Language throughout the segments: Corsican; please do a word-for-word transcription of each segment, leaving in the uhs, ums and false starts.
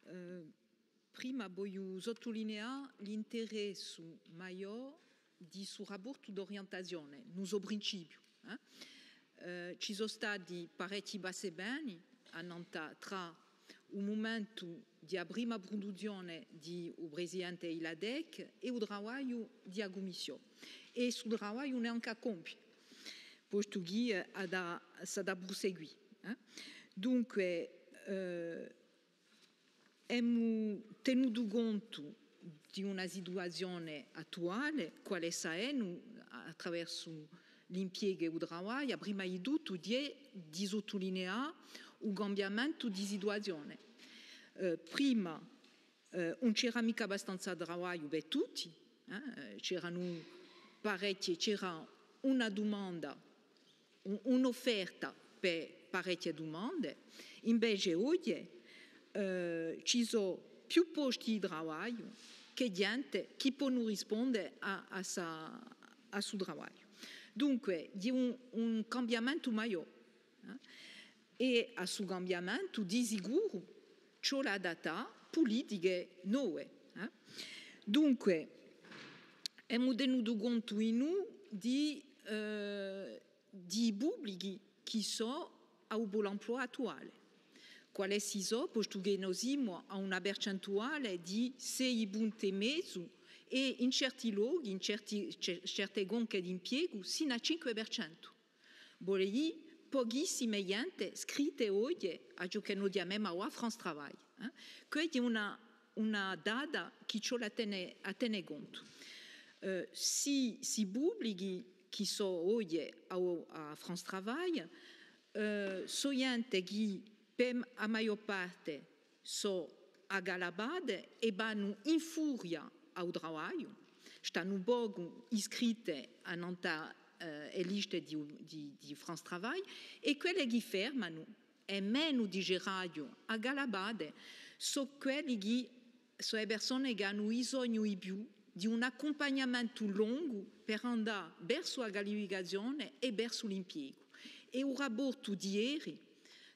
Eh, prima vogliu suttulineà l'interessu maiò di stu rapportu d'orientazione, in u so principiu, eh. Eh, ci sò stati parechji passi è veni, annant'à, trà u mumentu di a prima pruduzzione di u presidente di l'ADEC è u travagliu di a cummissione. È stu travagliu ùn hè ancu à compie, postu chì, eh, hà da, s'hà da pruseguì, eh. Dunque, eh, emu tenutu contu di una situazione attuale, quale essa hè, no, attraversu l'impiegu è u travagliu, prima di tuttu, di, di suttulineà u cambiamentu di situazione. Eh, prima, eh, ùn c'era micca abbastanza travagliu per tutti, eh, eh, c'eranu parechje, c'era una dumanda, un-, un'offerta per parechje dumande, invece oghje, eh, ci sò più posti di travagliu chè ghjente chì ponu risponde à, à sa, à stu travagliu. Dunque, hè un, un cambiamentu maiò, eh? È à stu cambiamentu, di sicuru, ci vole à adattà pulitiche nove, eh? Dunque, emu tenutu contu dinù di, eh, di i publichi chì sò à u Pôle emploi attuale. Quale essi sò, postu chì no simu à una percentuale di sei punti è mezu è in certi lochi, in certi, ce-, certe conche d'impiegu, sinu à cinque per centu. Vole dì pochissime ghjente scritte oghje à ciò chì no chjamemu avà France Travail, eh? Questa hè una, una data chì ci vole à tene, à tene contu. Eh, sti, sti publichi chì sò oghje à, à France Travail, eh, sò ghjente chì per a maiò parte sò agalabate è vanu in furia à u travagliu, stanu pocu iscritte annant'à, eh, e liste di, di, di France Travail, è quelle chì fermanu, è menu, diceraghju, agalabate, sò quelli chì sò e persone chì anu bisognu di più di un accumpagnamentu longu per andà versu a qualificazione è versu l'impiegu. È u rapportu d'eri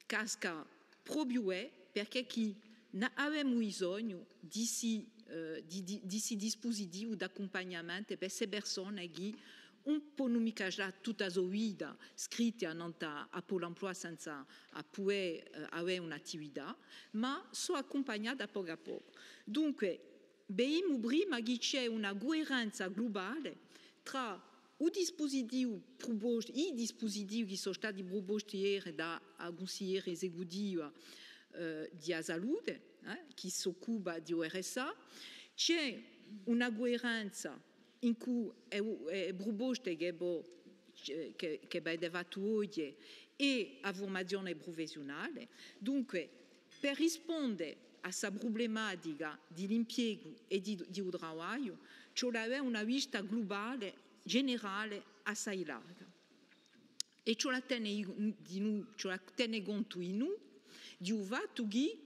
casca propiu, eh, perchè chì n-, avemu bisognu di sti, eh, di, di, di sti dispusitivi d'accumpagnamentu per ste persone chì ùn ponu micca stà tutta a so vita scritte annant'à à Pôle emploi senza à pudè, eh, avè un'attività, ma sò accumpagnate à pocu à pocu. Dunque, vidimu prima chì ci hè una cuerenza glubale trà u dispusitivu prupostu, i dispusitivi chì sò stati pruposti eri da a cunsigliera esecutiva, eh, di a salute, eh, chì s'occupa di u RSA, ci hè una cuerenza incù e, e pruposte chì vo, chì, chì avete fattu oghje è a furmazione prufessiunale. Dunque, per risponde à sta prublematica di l'impiegu è di, di u travagliu, ci vole à avè una vista glubale, generale, assai larga. È ci vole à tene, dinù, ci vole à tene contu dinù di u fattu chì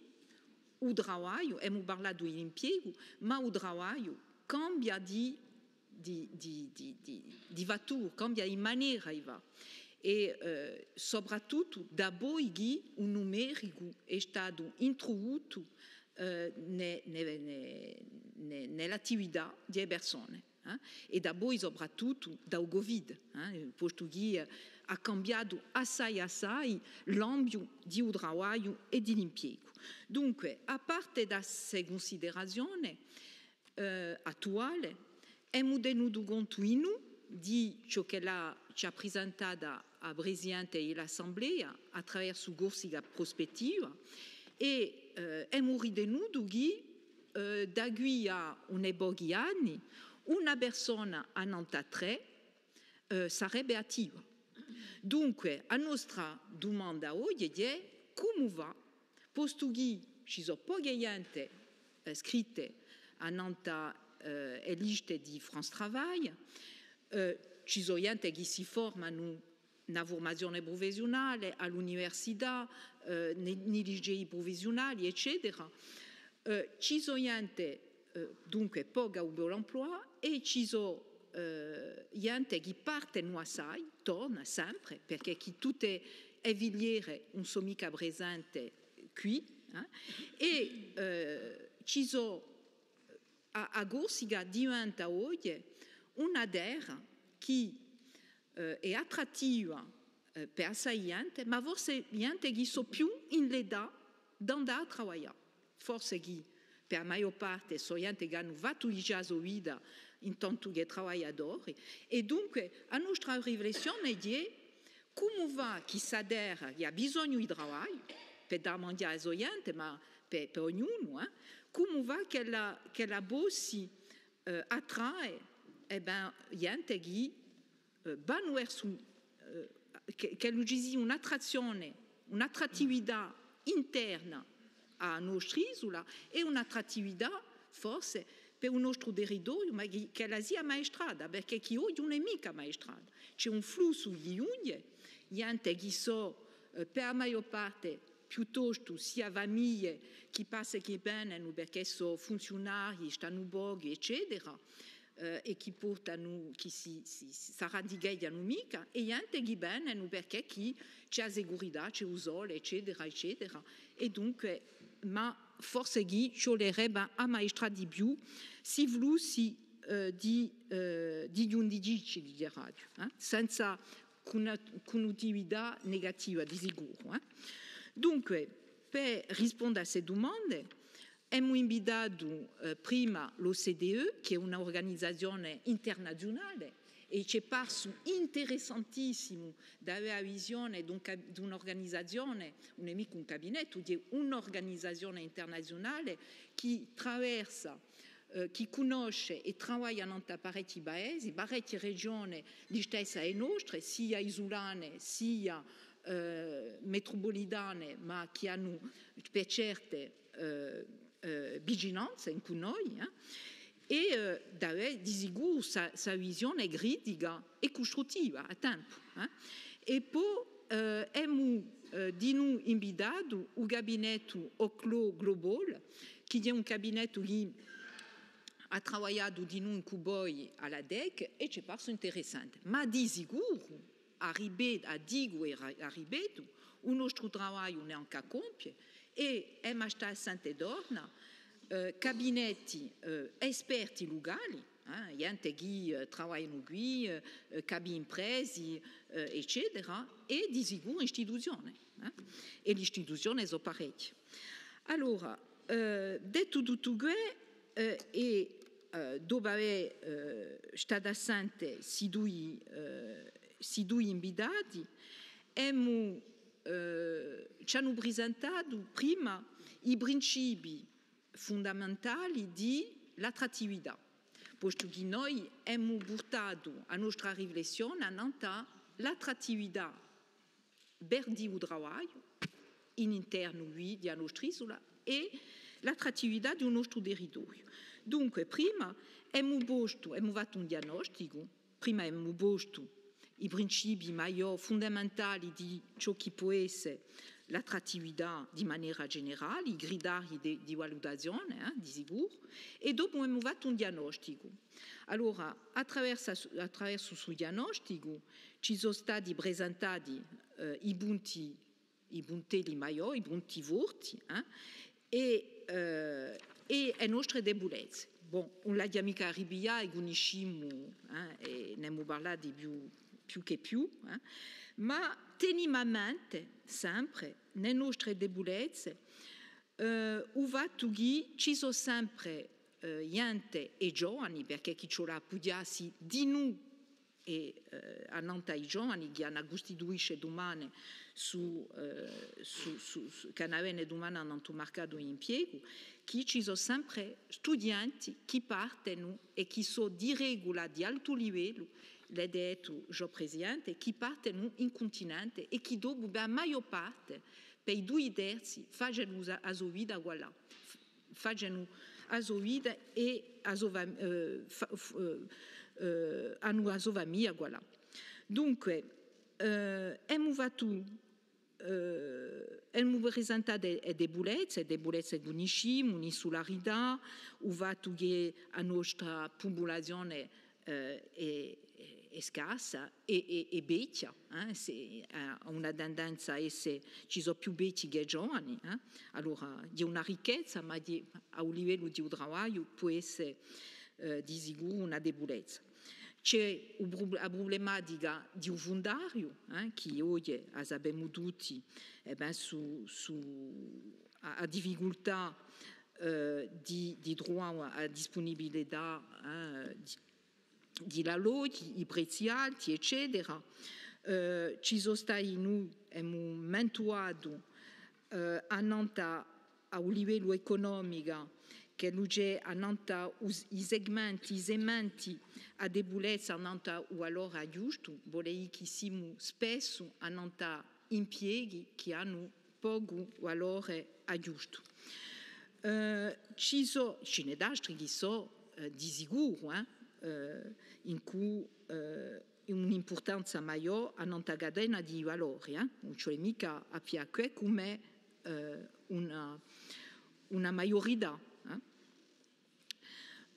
u travagliu, emu parlatu di l'impiegu, ma u travagliu cambia di, di, di, di, di, di fattura, cambia di manera di fà. È, eh, soprattuttu dapoi chì u numericu hè statu introduttu, eh, ne, ne, ne, ne, ne l'attività di e persone, eh, è dapoi soprattuttu da u Covid, eh, postu chì, eh, hà cambiatu assai, assai l'ambiu di u travagliu è di l'impiegu. Dunque, à parte da ste cunsiderazione, eh, attuale, emu tenutu contu dinù di ciò ch'ella ci hà prisentata a Presidente di l'Assemblea attraversu Corsica Prospettiva è, eh, emu ritenutu chì, eh, da quì à uni pochi anni, una persona annant'à trè, eh, sarebbe attiva. Dunque, a nostra dumanda oghje hè cumu fà, postu chì ci sò poche ghjente, eh, scritte annant'à, eh, e liste di France Travail, eh, ci sò ghjente chì si formanu in a furmazione prufessiunale, à l'università, eh, in i, in i licei prufessiunali, eccetera. Eh, ci sò ghjente, eh, dunque, poca à u Pôle emploi, è ci sò, eh, ghjente chì partenu assai, torna sempre, perchè chì tutte e filiere ùn sò micca presente quì, eh, è, eh, ci sò, eh, a, a Corsica diventa oghje una terra chì, eh, hè attrattiva, eh, per assai ghjente, ma forse ghjente chì sò più in l'età d'andà à travaglià. Forse chì, per a maiò parte, sò ghjente chì anu fattu digià a so vita in tantu chè travagliadori, è dunque a nostra riflessione hè cumu fà chì sta terra chì hà bisognu di travagliu, per dà à manghjà à a so ghjente, ma per, per ognunu, eh, cumu fà ch'ella, ch'ella possi, eh, attrae, eh ben, ghjente chì, eh, vanu versu, eh, chì, ch'ellu ci sia un'attrazzione, un'attrattività interna à a nostra isula è un'attrattività forse per u nostru territoriu, ma chì, ch'ella sia ammaestrata, perchè chì oghje ùn hè micca ammaestrata. Ci hè un flussu chì ghjunghje, ghjente chì sò, eh, per a maiò parte piuttostu sia famiglie chì passanu, chì venenu perchè sò funziunarii, stanu pochi, eccetera, eh, è chì portanu, chì si, si, si, s'arrandicheghjanu micca, è ghjente chì venenu perchè chì ci hè a sicurità, ci hè u sole, eccetera, eccetera. È dunque, ma forse chì ci vulerebbe à ammaestrà di più sti flussi, eh, di, eh, di ghjunghje, di ghjunghje, eh, senza cun-, cunnutività negativa, di sicuru, eh. Dunque, per risponde à ste dumande, emu invitatu, eh, prima l'O C D E, chì hè un'organizazione internaziunale, è ci hè parsu interessantissimu d'avè a visione d'un ca-, d'un'organizazione, ùn hè micca un cabinettu, hè un'organizazione internaziunale chì traversa, eh, chì cunnosce è travaglia nant'à parechji paesi, parechje regione, listesse à e nostre, sia isulane, sia, eh, metropolitane, ma chì anu per certe, eh, eh, vicinanze incù noi, eh, è, eh, d'avè di sicuru sta, sta visione critica è custruttiva à tempu, eh. È po, eh, emu, eh, dinù invitatu u cabinettu Oclo Global, chì hè un cabinettu chì hà travagliatu dinù incù voi à l'ADEC è ci hè parsu interessante. Ma di sicuru, à ripe-, à dicu è ra-, à ripetu, u nostru travagliu ùn hè ancu à compie, è emu à stà à sente torna, eh, cabinetti, eh, esperti lucali, eh, ghjente chì, eh, travaglianu quì, eh, eh, capi impresi, eh, eccetera, è di sicuru istituzione, eh, è l'istituzione sò parechje. Allora, eh, dettu tuttu què, eh, è, eh, dopu avè, eh, statu à sente sti dui, eh, sti dui invitati, emu, eh, ci anu prisentatu prima i principii fundamentali di l'attrattività, postu chì noi emu purtatu a nostra riflessione annant'à l'attrattività versu u travagliu, in internu quì di a nostra isula, è l'attrattività di u nostru territoriu. Dunque, prima emu postu, emu fattu un diagnosticu, prima emu postu i principii maiò fundamentali di ciò chì pò esse l'attrattività di manera generale, i critarii di, di valutazione, eh, di sicuru, è dopu emu fattu un diagnosticu. Allora, attraversu, attraversu stu diagnosticu ci sò stati presentati, eh, i punti, i puntelli maiò, i punti forti, eh, è, eh, è e nostre debulezze. Bon, ùn l'aghju micca à ripiglià, e cunniscimu, eh, è n'emu parlatu più, più chè più, eh, ma tenimu à mente, sempre, ne nostre debulezze, eh, u fattu chì ci sò sempre, eh, ghjente è giovani, perchè chì ci vole à appughjassi dinù è, eh, annant'à i giovani chì anu à custituisce dumane su, eh, su, su, su, chì anu à vene dumane annant'à u marcatu di l'impiegu, chì ci sò sempre studienti chì partenu è chì sò di regula di altu livellu, l'hè dettu, o Presidente, chì partenu in cuntinente è chì dopu, per a maiò parte, per i dui terzi, facenu a so vita quallà. Facenu a so vita è a so fam-, eh, fa-, f-, eh, eh, anu a so famiglia quallà. Dunque, eh, emu fattu, eh, emu presentatu e, e debulezze, e debulezze cunniscimu, l'insularità, u fattu chì a nostra pupulazione eh, hè, hè scarsa è, è, è vechja, eh, s'è, hà una tendenza à esse, ci sò più vechji chè ghjovani, eh. Allora, hè una ricchezza, ma di, à u livellu di u travagliu pò esse, eh, di sicuru una debulezza. Ci hè u prub-, a prublematica di u fundariu, eh, chì oghje, a sapemu tutti, è bè, sù, sù a, a difficultà, eh, di, di truvà a dispunibilità, eh, di, di l'alloghji, i prezzi alti, eccetera. Eh, ci sò stati, noi emu mentuatu, eh, annant'à à u livellu ecunomicu, ch'ellu ci hè annant'à u s-, i segmenti, i segmenti à debulezza annant'à u valore aghjustu, vole dì chì simu spessu annant'à impieghi chì anu pocu valore aghjustu. Eh, ci sò, ci n'hè d'altri chì sò, eh, di sicuru, eh, eh, incù, eh, un'impurtanza maiò annant'à a catena di i valori, eh. Ùn ci hè micca à piglià què cum'è, eh, una, una maiorità, eh.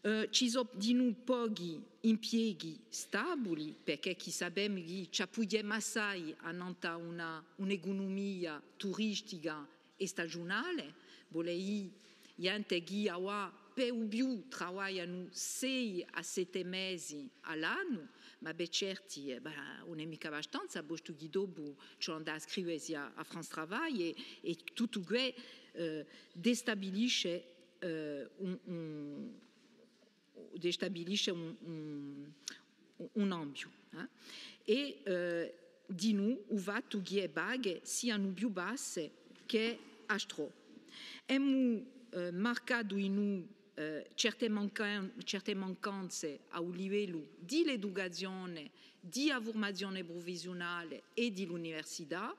Eh, ci sò dinù pochi impieghi stabuli, perchè chì sapemu chì ci appughjemu assai annant'à una, un'ecunumia turistica è stagiunale, vole dì ghjente chì avà per u più travaglianu sei à sette mesi à l'annu, ma per certi, eh, bè, ùn hè micca abbastanza, postu chì dopu ci vole à andà à scrivesi à, à France Travail è, è tuttu què, eh, destabilisce, eh, un, un, destabilisce un, un, un ambiu, eh. È, eh, dinù u fattu chì e paghe sianu più basse chè astrò. Emu, eh, marcatu in u, eh, certe mancan-, certe mancanze à u livellu di l'educazione, di a furmazione prufessiunale è di l'università.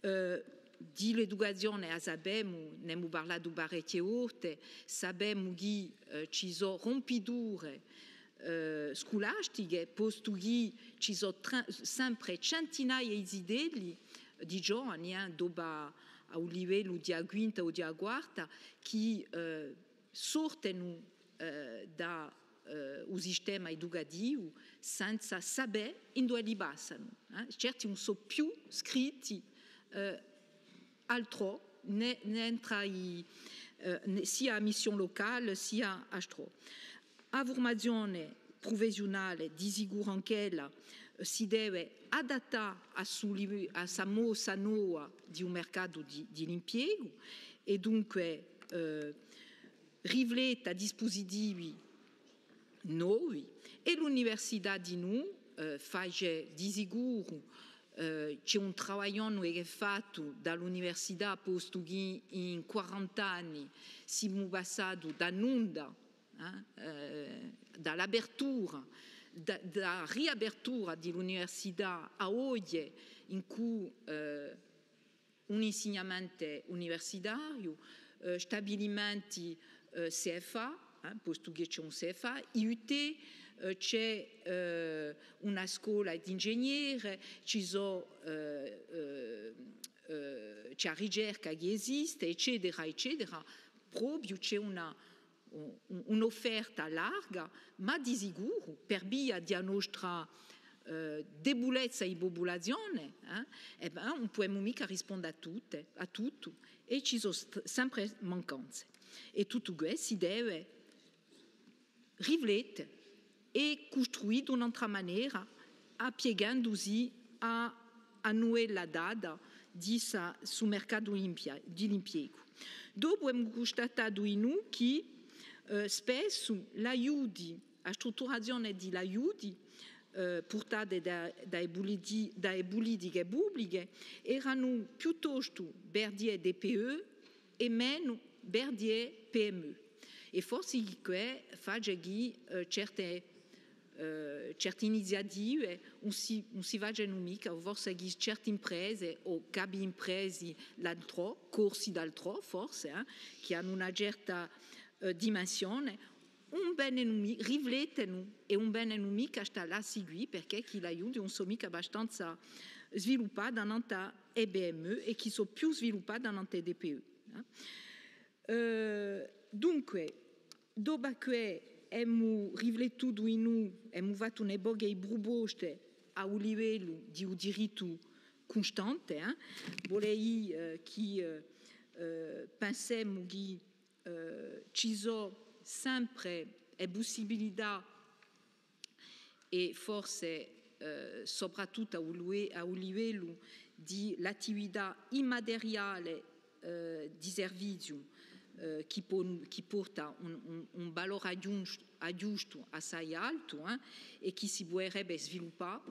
Eh, di l'educazione a sapemu, n'emu parlatu parechje volte, sapemu chì, eh, ci sò rumpiture, eh, sculastiche, postu chì ci sò tre-, sempre centinaie di zitelli, di ghjovani, eh, dopu à, à u livellu di a quinta o di a quarta, chì, eh, sortenu, eh, da, eh, u sistema educativu senza sapè induve li passanu, eh. Certi ùn sò più scritti, eh, altrò, nè, nè intra i, eh, nè, sia a mission locale, sia astrò. A furmazione prufessiunale, di sicuru anch'ella, eh, si deve adattà à su li-, à sa mossa nova di u mercatu di, di l'impiegu, è dunque, eh, riflette à dispusitivi novi, è l'università dinù, eh, face di sicuru, eh, ci hè un travaglione chì hè fattu da l'università, postu chì in quaranta anni simu passati da nunda, eh, eh, da l'apertura, da, da a riapertura di l'università à oghje, incù, eh, un insignamentu universitariu, eh, stabilimenti, eh, C F A, eh, postu chì ci hè un C F A, I U T, eh, ci hè, eh, una scola d'ingegneri, ci sò, eh, eh, eh, ci hè a ricerca chì esiste, eccetera, eccetera, propiu ci hè una, un-, un'offerta larga, ma di sicuru, per via di a nostra, eh, debulezza di pupulazione, eh, è bè, ùn pudemu micca risponde à tutte, à tuttu, è ci sò st-, sempre mancanze. È tuttu què si deve riflette è custruì d'un'antra manera, appieghendusi à, à a nuvella data di sa, su mercatu impie-, di l'impiegu. Dopu emu custatatu dinù chì, eh, spessu l'aiuti, a strutturazione di l'aiuti, eh, purtate da, da e puliti-, da e pulitiche publiche, eranu piuttostu per di e T P E è menu per di e P M E. È forse chì què face chì, eh, certe, eh, certe iniziative ùn si, ùn si facenu micca, o forse chì certe imprese o capi impresi d'altrò, corsi d'altrò, forse, eh, chì anu una certa, eh, dimensione, ùn venenu mi-, riflettenu è ùn venenu micca stà là à siguì, perchè chì l'aiuti ùn sò micca abbastanza sviluppati annant'à e P M E è chì sò più sviluppati annant'à e T P E, eh. Eh, dunque, dopu à què, emu riflettutu in u, emu fattu une poche di pruposte à u livellu di u dirittu custante, eh. Vole dì, eh, chì, eh, eh, pensemu chì, eh, ci sò sempre e pussibilità è forse, eh, soprattuttu à u lue-, à u livellu di l'attività immateriale, eh, di serviziu, eh, chì pò-, chì porta un, un, un valore aghjuntu, aghjuntu assai altu, eh, è chì si puderebbe sviluppà,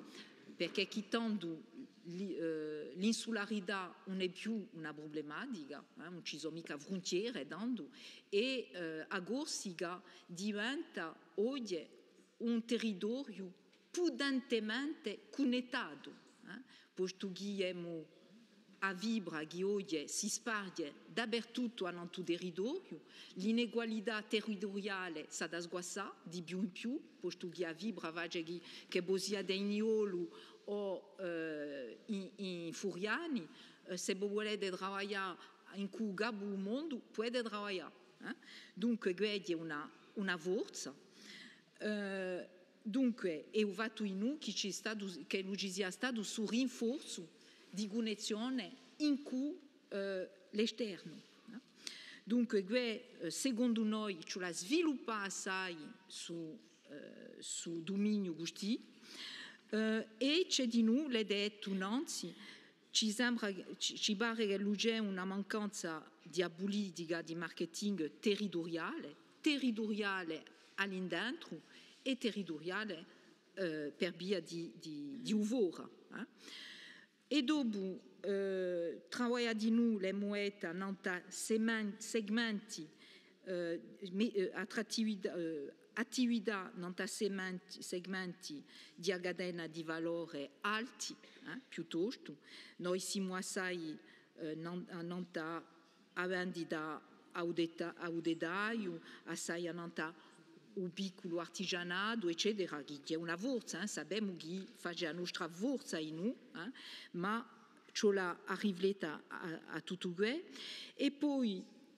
perchè chì tandu l'i-, eh, l'insularità ùn hè più una prublematica, eh, ùn ci sò micca fruntiere tandu, è, eh, a Corsica diventa oghje un territoriu pudentemente cunnettatu, eh, postu chì emu a fibra chì oghje si sparghje dapertuttu annantu u territoriu, l'inegualità territuriale s'hà da sguassà di più in più, postu chì a fibra face chì, chì vo siate in Niolu o, eh, in, in Furiani, eh, s'è vo vulete travaglià incù u capu di u mondu, pudete travaglià, eh. Dunque, quessa hè una, una forza. Eh, dunque, hè u fattu dinù chì ci hè statu, chì ci sia statu stu rinforzu di cunnessione incù, eh, l'esternu, eh. Dunque, què, eh, secondu noi, ci vole à sviluppà assai stu, eh, stu duminiu custì, eh, è ci hè dinù, l'hè dettu nanzi, ci sembra, ci, ci pare ch'ellu ci hè una mancanza di a pulitica di marketing territuriale, territuriale à l'indentru è territuriale, eh, per via di, di, di u fora, eh. È dopu, eh, travaglià dinù l'emu detta nant'à semen-, segmenti, eh, me-, eh, attrattività, eh, attività nant'à segmenti, segmenti di a catena di valore alti, eh, piuttostu. Noi simu assai, eh, nan-, nant'à a vendita à u deta-, à u detagliu, assai annant'à u picculu artigianatu, eccetera, chì, chì hè una forza, eh, sapemu chì face a nostra forza dinù, eh, ma ci vole à riflette à, à tuttu què. È po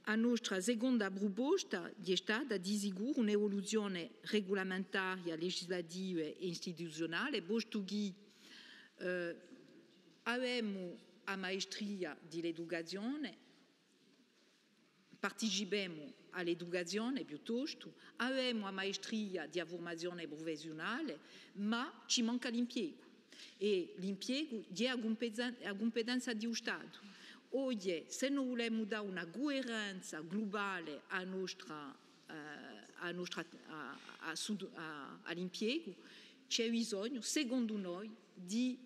a nostra seconda pruposta hè stata di sicuru un'evoluzione regulamentaria, legislativa è istituziunale, postu chì, eh, avemu a maestria di l'educazione, participemu à l'educazione piuttostu, avemu a maestria di a furmazione prufessiunale, ma ci manca l'impiegu. È l'impiegu hè a cumpetenza, a cumpetenza di u Statu. Oghje, s'è no vulemu dà una cuerenza glubale à a nostra, eh, à a nostra, à, à, à l'impiegu, ci hè bisognu, secondu noi, di,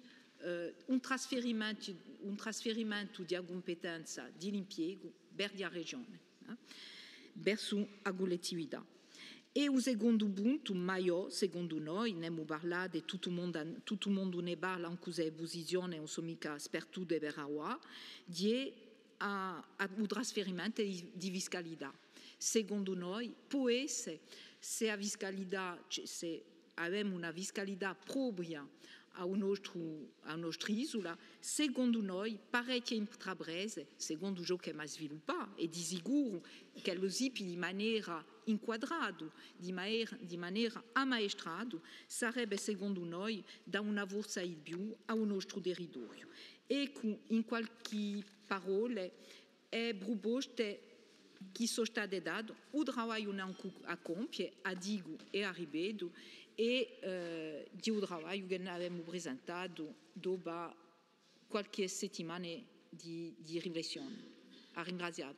eh, un trasferimentu, un trasferimentu di a cumpetenza di l'impiegu versu a Regione, eh, versu a cullettività. È u secondu puntu maiò, secondu noi, n'emu parlatu, tuttu u mondu, tuttu u mondu ne parla, ancu s'è e pusizione ùn sò micca spartute per avà, hè a, a, u trasferimentu di, di fiscalità. Secondu noi, pò esse, s'è a fiscalità, cioè, s'è avemu una fiscalità propria à u nostru, à a nostra isula, secondu noi, parechje intraprese, secondu ciò ch'emu à sviluppà, è di sicuru ch'ellu si pigli di manera inquadratu, di manera, di manera ammaestratu, sarebbe, secondu noi, dà una forza in più à u nostru territoriu. Eccu, in qualchì parolle, e pruposte chì sò state date, u travagliu n'hè ancu à compie, a dicu è a ripetu, è, eh, di u travagliu chì n'avemu presentatu dopu à qualchì settimane di, di riflessione. À ringrazià.